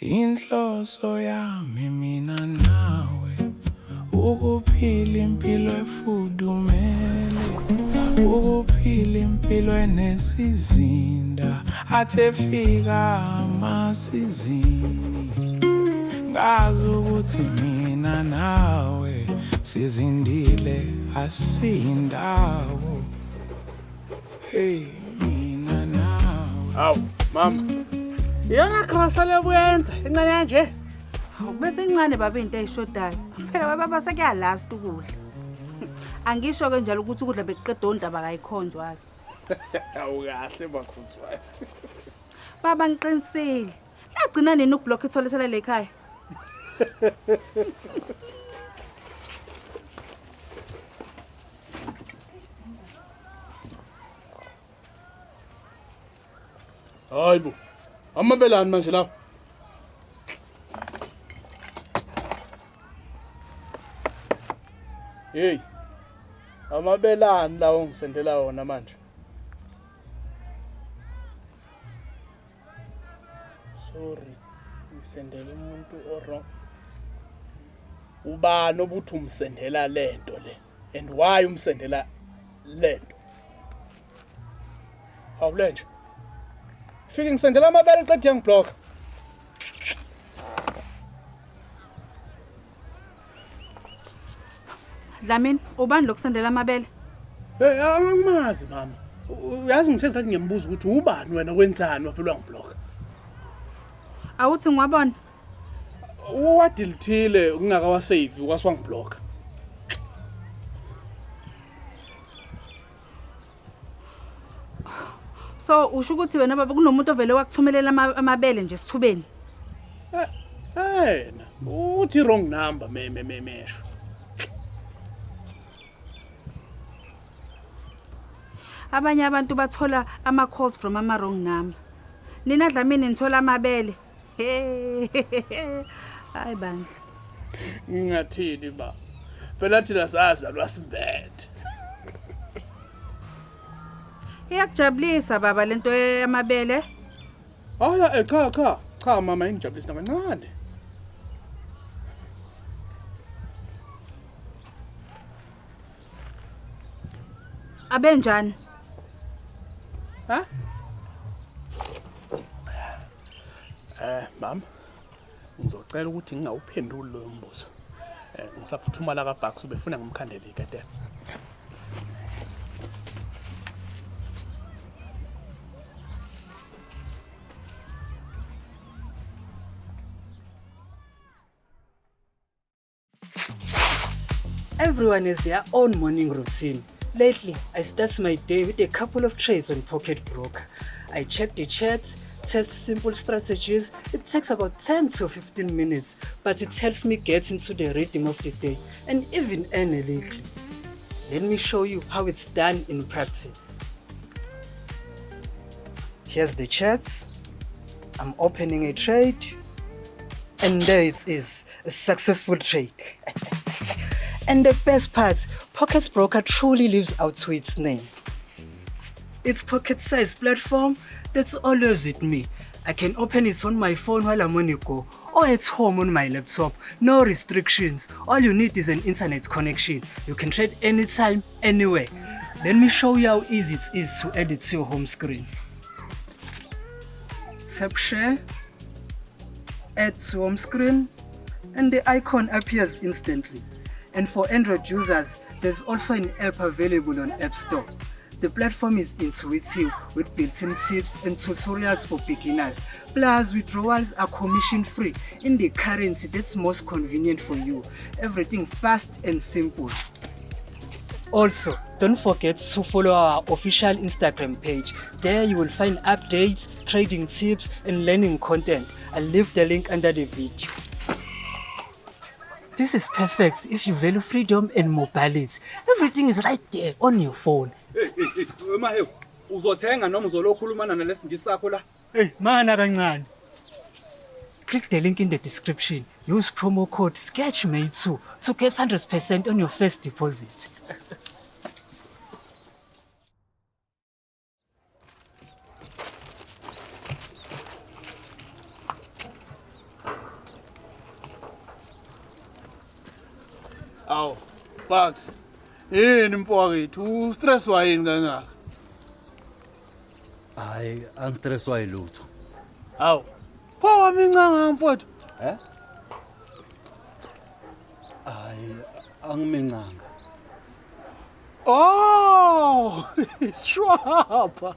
Inhloso yami mina nawe ukuphila impilo efudumele, ukuphila impilo enesizinda, athe efika amasizini ngazi ukuthi mina nawe sizindile asindawo. Hey mina nawe. Hawu mama. Iyona cross le buyenza incane kanje. Hawu bese incane baba into eyishodayo. Phela baba sekuyalast ukudla. Angisho ke njalo ukuthi ukudla bekuqeda ondaba kayikhonjwa ke. Hawu kahle makhuzwayo. Baba ngiqinisile. Lagcina nini ukublock itholisela le khaya? Hayibo. Amabelani manje lapha. Hey. Amabelani lawo ngisendela wona manje. Sorry. Ngisendela umuntu o wrong. Ubani obuthi umsendela lento le? And why umsendela lento? Hawu lenje. Fike ngisendela amabele qede yangiblock. Dlamini, ubani lokusendela amabele? Hey, angimazi mama. Uyazi ngithe ngisathi ngiyambuza ukuthi ubani wena wenzani wafelwa ngiblock. Awuthi ngiwabona. Uwadilithile kungakawasave kwaswangiblock. So usho ukuthi wena baba kunomuntu ovele wakuthumelela amabele nje esithubeni. Eh, eh uthi wrong number me me me mesho. Abanye abantu bathola ama calls from ama wrong number. Nina Dlamini nithola amabele. Hayi bandla. Ngingathini ba? Phela thina sazalwa simbethe. Iyakujabulisa baba lento yamabele. Hayi eh, cha cha cha mama ingijabulisa kancane. Abenjani? Ha? Eh mama ngizocela ukuthi ngingawuphenduli loyo mbuzo. Eh ngisaphuthuma la kaBucks ubefuna ngimkhandele iketela. Everyone has their own morning routine. Lately, I start my day with a couple of trades on Pocket Broker. I check the charts, test simple strategies. It takes about 10 to 15 minutes, but it helps me get into the rhythm of the day and even earn a little. Let me show you how it's done in practice. Here's the charts. I'm opening a trade, and there it is, a successful trade. And the best part, Pocket Broker truly lives up to its name. It's pocket-sized platform that's always with me. I can open it on my phone while I'm on the go or at home on my laptop. No restrictions. All you need is an internet connection. You can trade anytime, anywhere. Let me show you how easy it is to add it to your home screen. Tap share, add to home screen, and the icon appears instantly. And for Android users, there's also an app available on App Store. The platform is intuitive with built-in tips and tutorials for beginners. Plus, withdrawals are commission-free in the currency that's most convenient for you. Everything fast and simple. Also, don't forget to follow our official Instagram page. There you will find updates, trading tips, and learning content. I'll leave the link under the video. This is perfect if you value freedom and mobility. Everything is right there on your phone. Hey hey hey, Mahewu, uzothenga noma uzolokhulumana nalesingisi sakho la? Hey, mana kancane. Click the link in the description. Use promo code SKETCHMATE2 to get 100% on your first deposit. Awu, Bucks. Yini mfowethu, ustress wayini kangaka? Hayi, angistresswa yilutho. Awu. Pho wami incanga mfowethu. Eh? Hayi, angimincanga. Oh, isishwapha.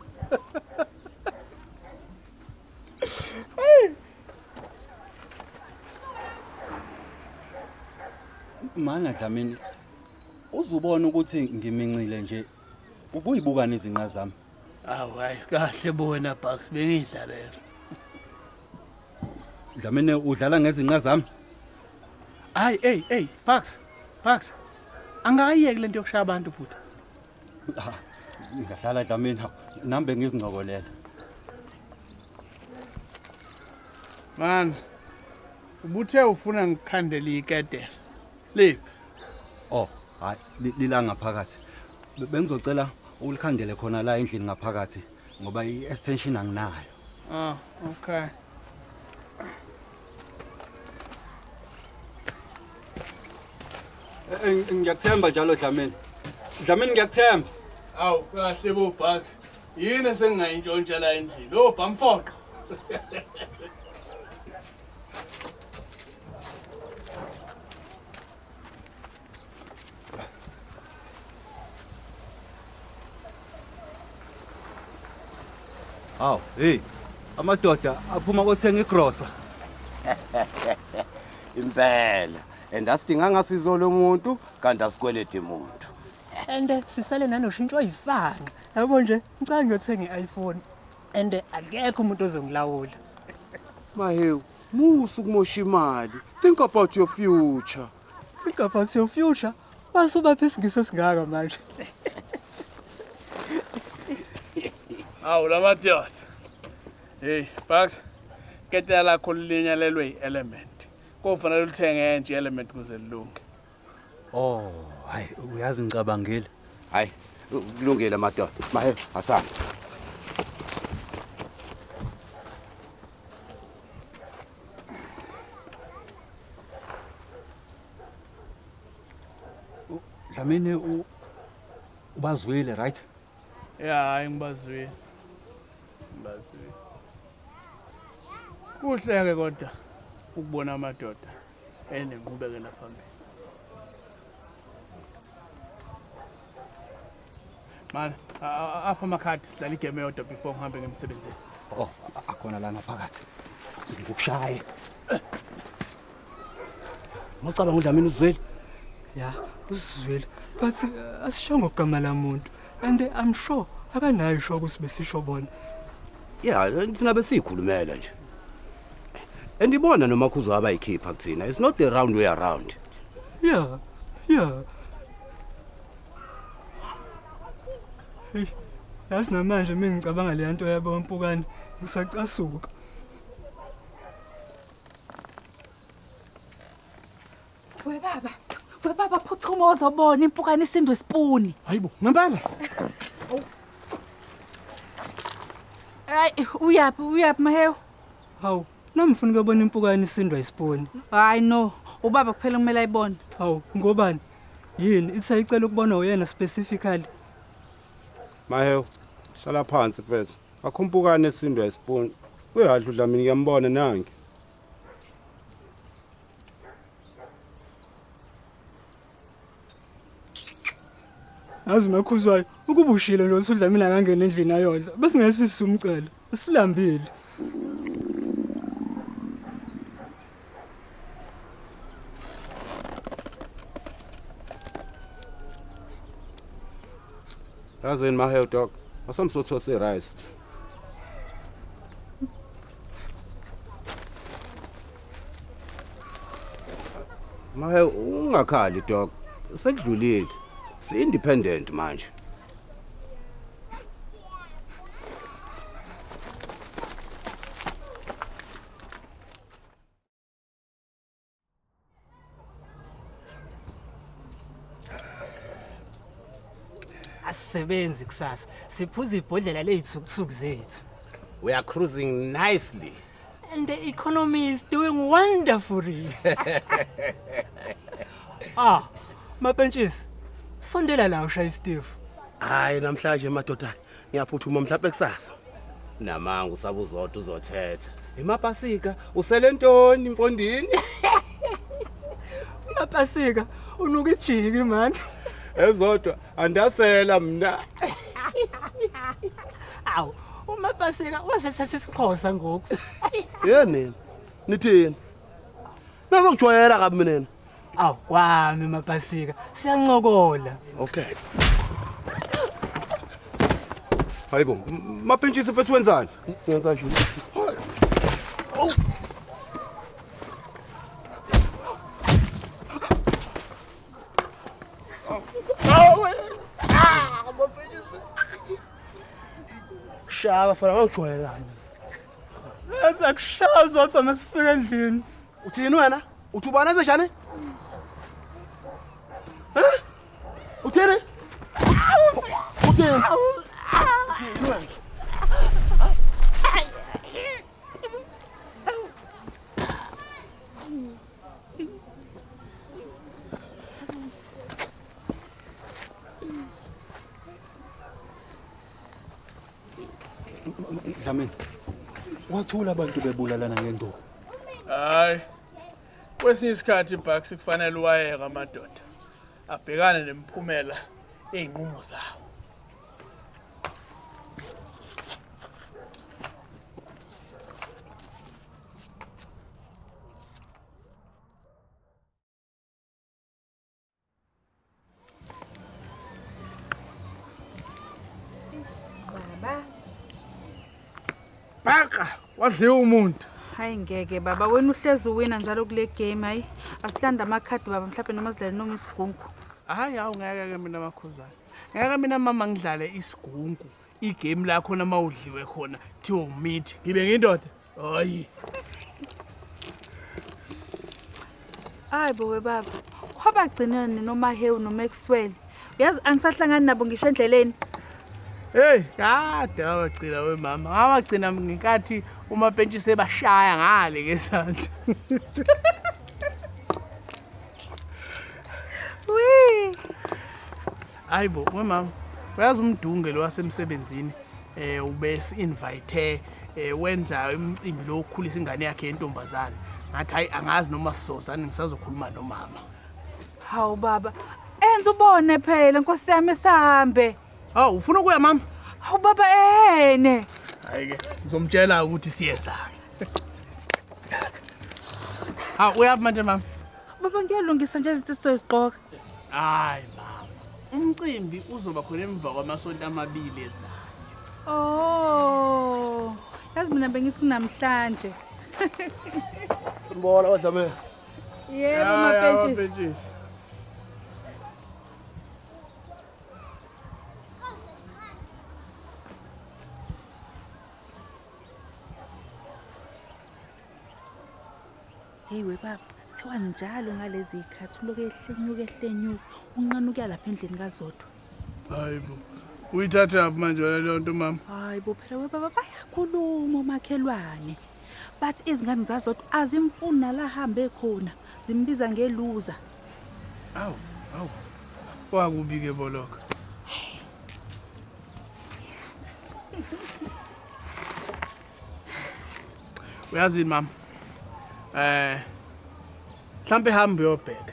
Mana Dlamini, uzubona ukuthi ngimincile nje. Ubuyibukana izinqa zami. Awu hayi kahle bo wena Bucks bengidlalela. Dlamini udlala ngezinqa zami. Hayi hey hey Bucks. Bucks. Angayiyeki lento yokushaya abantu bhuti. Ngadlala Dlamini, nami bengizincokolela. Man. Ubuthe ufuna ngikhandele iketela. Liphi? Oh, hayi lila ngaphakathi. Bengizocela ulikhandele khona la endlini ngaphakathi ngoba i-extension anginayo. Ah, okay. Ngiyakuthemba njalo Dlamini. Dlamini ngiyakuthemba. Awu kahle bo Bucks. Yini esengingayintshontsha la endlini? Oh, bamfoqa. Aw, hey. Amadoda aphuma kothenga igrosa. Impela. And asidinganga sizo lomuntu kanti asikweleti muntu. And sisale nanoshintsho oyifanga. Yabo nje, ngicela ngiyothenga i-iPhone. And akekho umuntu ozongilawula. Mahewu, musu ukumosha imali. Think about your future. Think about your future. Wasubapha isingisi esingaka manje. Awu lamadoda. Hey, Bucks. Ketela lakho linyalelwe i-element. Kofanele ulithenge nje i-element ukuze lilunge. Oh, hayi uyazi ngicabangile. Hayi, kulungile madoda. Mahewu, asambe. Dlamini ubazwile, right? Yeah, hayi ngibazwile. Ngibazwile. Kuhle ke kodwa ukubona amadoda enenqubekela phambili. Man, apha amakhadi sidlala igame eyodwa before ngihambe ngemsebenzini. Oh, akhona la ngaphakathi. Ngikushaye. Mawucabanga uDlamini uzwile? Ya, usizwile. But asishongo igama lamuntu. And I'm sure akanayo isho ukuthi besisho bona. Yeah, thina besikhulumela nje. And ibona noma khuzo abayikhipha kuthina. It's not the round way around. Yeah. Yeah. Hey, yazi namanje mina ngicabanga le nto yabo mpukane ngisacasuka. We baba phuthuma uzobona impukane isindwe isipuni. Hayibo, ngempela. Hayi, uyaphi Mahewu? Hawu, nami ngifuna ukubona impukane isindwa isipuni. Hayi no, ubaba kuphela kumele ayibone. Hawu, ngobani? Yini ithi ayicela ukubona uyena specifically? Mahewu, hlala phansi mfethu. Akho impukane esindwa isipuni. Uyadla uDlamini ngiyambona nangi. Yazi makhuzwayo ukubushile nje ukuthi uDlamini akangena endlini ayodla. Bese ngeke umcele. Silambile. Yazini Mahewu dog. Asamsotho se rice. Mahewu ungakhali dog. Sekudlulile. Si-independent manje. Asisebenzi kusasa. Siphuza ibhodlela lezithukuthuku zethu. We are cruising nicely. And the economy is doing wonderfully. Ah, Mapentshisi. Sondela la ushaya istifu. Hayi namhlanje madoda ngiyaphuthuma mhlawumbe kusasa. Namanga usabuzodwa uzothetha. Emapasika usele ntoni mfondini? Mapasika unuka ijiki man. Ezodwa andasela mina. Awu, uMapasika wasethatha isiXhosa ngoku. Yini? Nithini? Nazokujwayela kabi mina. Awu, kwami Mapasika, siyancokola. Okay. Hayibo, mapentshisi mfethu wenzani? Ngenza nje. Shaba fana ngangijwayelani. Eza kushaya zodwa masifika endlini. Uthini wena? Uthi ubani enze njani? Eh? Uthini? Uthini? Uthini wena? Dlamini. Wathula abantu bebulalana ngenduku. Hayi. Kwesinye isikhathi Bucks kufanele uwayeka amadoda. Abhekane nemiphumela eyinqumo zawo. Baba. Baka, wadliwa umuntu. Hayi ngeke baba, wena uhlezi uwina njalo kule game hayi. Asilanda amakhadi baba mhlawumbe noma sidlale noma isigungu. Hayi awu ngeke ke mina makhuzana. Ngeke mina mama ngidlale isigungu. Igame lakho noma udliwe khona thiwa umithi. Ngibe ngindoda. Hayi. Hayi bo we baba. Kwabagcina noMahewu noMaxwell. Uyazi angisahlangani nabo ngisho endleleni. Hey, kade wabagcina we mama. Ngabagcina ngenkathi umapentshisi ebashaya ngale ngesandla. Wee. Hayibo, we mama. Uyazi umdunge lo wasemsebenzini ubese invite wenza umcimbi lo okhulisa ingane yakhe yentombazane. Ngathi hayi angazi noma sizozana ngisazokhuluma nomama. Hawu baba, enza ubone phela Nkosi yami sihambe. Hawu, ufuna ukuya mama? Hawu baba ene. Hayi ke, ngizomtshela ukuthi siyeza. Ha, uyaphi manje mama? Baba ngiyalungisa nje izinto esizoyigqoka. Hayi mama. Umcimbi uzoba khona emva kwamasonto amabili ezayo. Oh. Yazi mina bengithi kunamhlanje. Simbona wadlame. Yebo mapentshisi. Hey we baba, kuthiwa njalo ngalezi zikhathi uloku ehlenyuka ehlenyuka, unqana ukuya lapha endlini kaZodwa. Hayibo. Uyithatha aphi manje wena leyo nto mama? Hayibo phela we baba bayakhuluma omakhelwane. Bathi izingane zaZodwa azimfuni nala hambe khona, zimbiza ngeluza. Awu, awu. Kwakubi ke bolokho. Uyazini mama? Mhlambe hamba uyobheka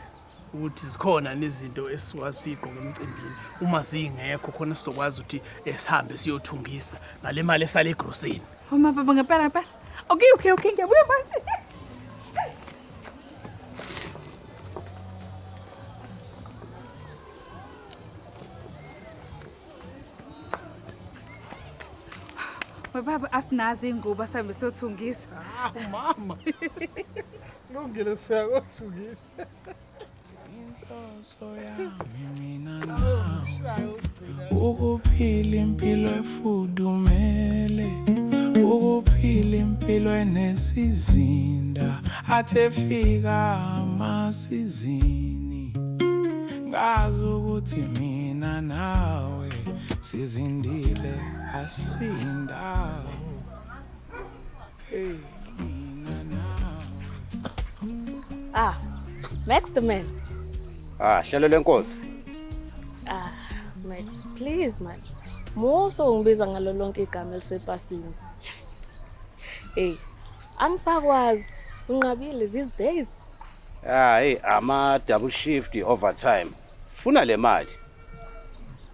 ukuthi zikhona nezinto esikwazi sigqoke emcimbini uma zingekho khona sizokwazi ukuthi esihambe siyothungisa ngale mali esale egrosini. Uma baba ngempela ngempela. Okay okay okay ngiyabuya manje. Baba asinazi ingubo asambe siyothungisa. Ah mama. Lungile siyakothungisa. Inhloso yami mina nawe ukuphila impilo efudumele, ukuphila impilo enesizinda athe fika amasizini ngazi ukuthi mina nawe sizindile asindawo. Hey mina nawe. Ah, Max the man. Ah, hlelo lenkosi. Ah, Max, please man. Muso ungibiza ngalo lonke igama elisepasini. Hey, angisakwazi. Unqabile these days. Ah, hey, ama double shift overtime. Sifuna le mali.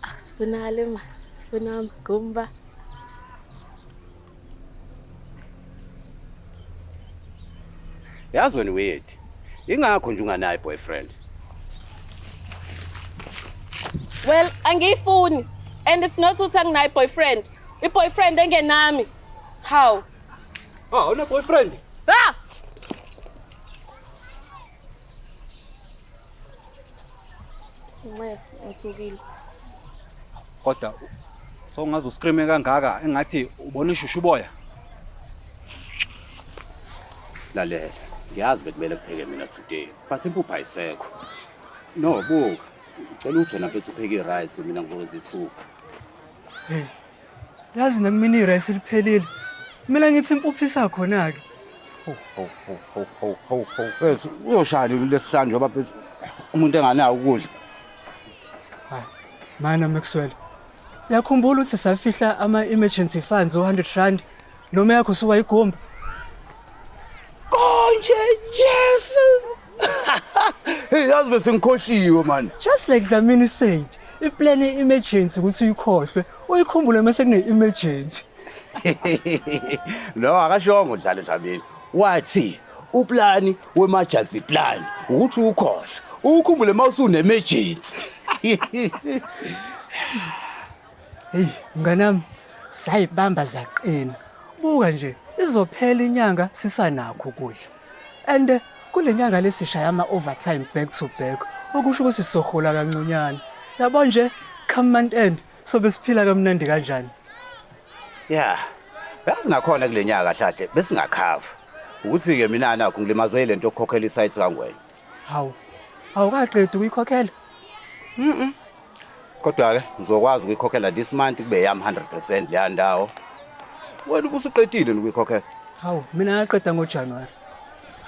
Ah, sifuna le mali. Sifuna amagumba. Yazi wena weird. Ingakho nje unganayo boyfriend. Well, angiyifuni. And it's not ukuthi anginayo boyfriend. I-boyfriend engenami. How? Ah, una boyfriend? Ah! Nxesi, ngithukile. Kodwa so ungaze uscreame kangaka engathi ubona ishushu uboya. Lalela, ngiyazi bekumele kupheke mina today, but impuphu ayisekho. No, buka. Ngicela ukuthi wena mfethu upheke i-rice mina ngizokwenza isuphu. Hey. Yazi nakumina i-rice liphelile. Mina ngithi impuphu isakhona ke. Ho ho ho ho ho ho. Mfethu uyoshaya lesihlanu njengoba mfethu umuntu enganawo ukudla. Hayi, mana Maxwell. Uyakhumbula ukuthi safihla ama-emergency funds o-100 rand noma yakho usuwayigumba? Konje yes. Hey, yazi bese ngikhohliwe man. Just like Dlamini said, iplan ye-emergency ukuthi uyikhohlwe, uyikhumbule mase kune-emergency. No, akashongo dlalo Dlamini. Wathi uplani we-emergency plan ukuthi ukhohlwe. Ukhumbule mawusune emergency. Hey, mnganami, sayibamba zaqina. Buka nje, izophela inyanga sisanakho ukudla. And kule nyanga lesishaya ama-overtime back to back, okusho ukuthi sizohola kanconyana. Yabo nje, come month end, sobe siphila kamnandi kanjani. Yeah. Yazi nakhona kule nyanga kahle besingakhava. Ukuthi ke mina nakho ngilimazwe lento yokukhokhela isite kaNgwenya. Hawu, awukaqedi ukuyikhokhela? Mhm. Kodwa ke ngizokwazi ukuyikhokhela this month kube yami 100% leya ndawo. Wena ubusuqedile ukuyikhokhela. Hawu, mina ngaqeda ngoJanuary.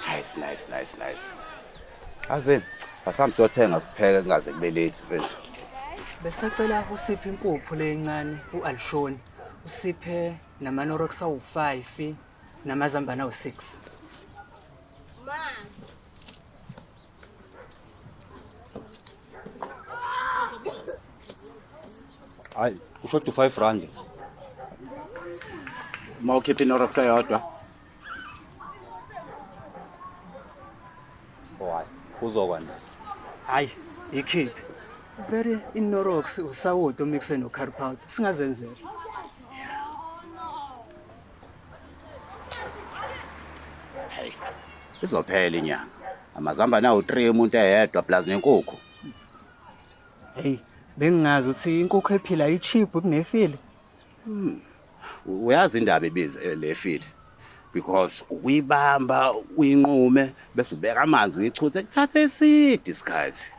Nice, nice, nice, nice. Azini, asambe siyothenga sipheke kungaze kube late mfethu. Besacela usiphe impuphu lencane uAlshoni. Usiphe namanorox awu5 namazambane awu6. Ma. Hayi, ushoda u5 rand. Mawukhipha iNorox eyodwa. Oh hayi, uzokwanela. Hayi, ikhiphe. Very iNorox usawoti omixwe no curry powder. Singazenzela. Hey. Izophela inyanga. Amazambane awu3 umuntu eyedwa plus nenkukhu. Hey, bengingazi ukuthi inkukhu ephila icheap kunefile. Uyazi indaba ibize lefile. Because uyibamba uyinqume bese ubeka amanzi uyichuthe kuthatha eside isikhathi.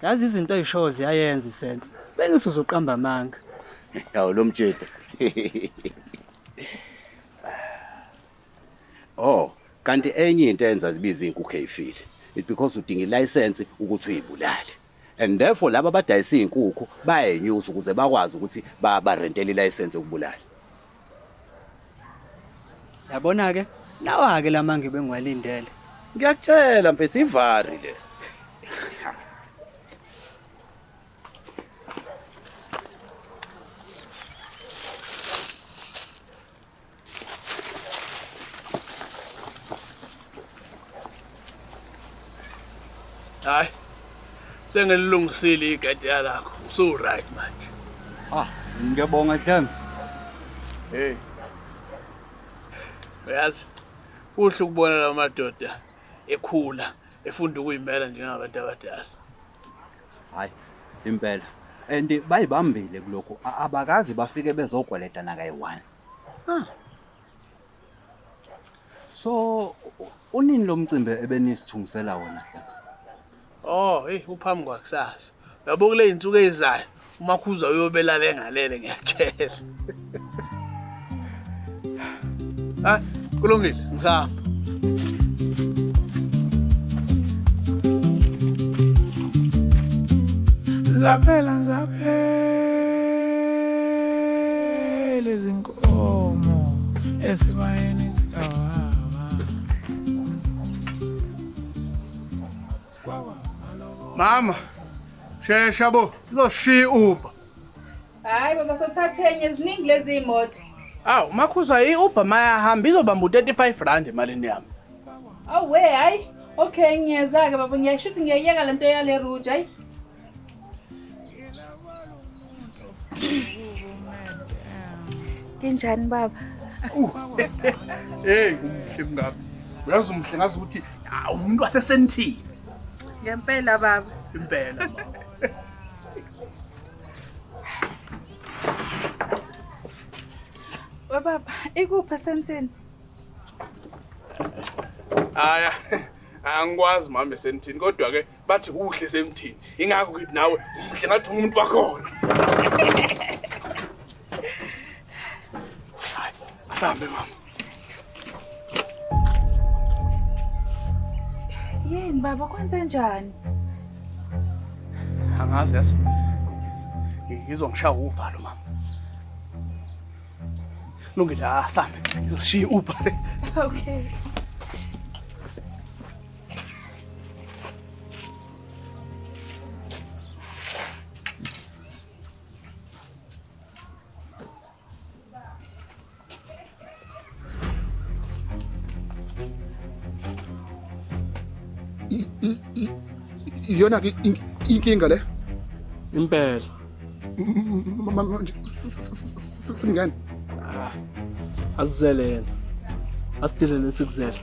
Yazi izinto oyishoyo ziyayenza isense. Bengithi uzoqamba amanga. Yawu lo mtshito. Oh, kanti enye into enza zibize inkukhu ezifile. It because udinga ilicense ukuthi uyibulale. And therefore laba abadayisa izinkukhu bayayinyusa ukuze bakwazi ukuthi ba rentele ilicense yokubulala. Yabona ke, nawa ke lamange bengiwalindele. Ngiyakutshela mfethu ivari le. Hayi. Sengilungisile igadi lakho. Usu right manje. Ah, ngiyabonga Dlams. Hey. Uyazi kuhle ukubona la madoda ekhula efunda ukuyimela njengabantu abadala. Hayi, impela. And bayibambile kulokho abakazi bafike bezokweleta nakayi-1. Ah. So unini lo mcimbi ebenisithungisela wona Dlams? Oh, hey, uphambi kwakusasa. Yabo kule insuku ezizayo umakhuza uyobelala engalele ngiyakutshela. Ah, kulungile, ngisahamba. Zaphela zaphela izinkomo esibayeni sikababa. Mama, shesha bo, izoshiya i-Uber. Hayi baba sothatha enye ziningi lezi imoto. Awu, makhuza i-Uber mayahamba izobamba u-35 rand emalini yami. Awu we hayi. Okay ngiyeza-ke baba ngiyasho ukuthi ngiyayeka lento yale rouge hayi. Kinjani baba? Hey, umuhle mngami. Uyazi umuhle ngazi ukuthi ah, umuntu wasesenthini. Ngempela baba. Impela. We baba, ikuphi esentini? Aya, angikwazi mama esentini kodwa ke bathi kuhle semthini. Ingakho ngithi nawe umuhle ngathi umuntu wakhona. Hayi, asambe mama. Yini baba kwenze njani? Angazi yazi. Ngizongishaya uvalo mama. Lungile asambe. Ngizoshiya i-Uber. Okay. Iyona ke inkinga le. Impela. Manje singene. Asizele yena. Asidile lesikuzele.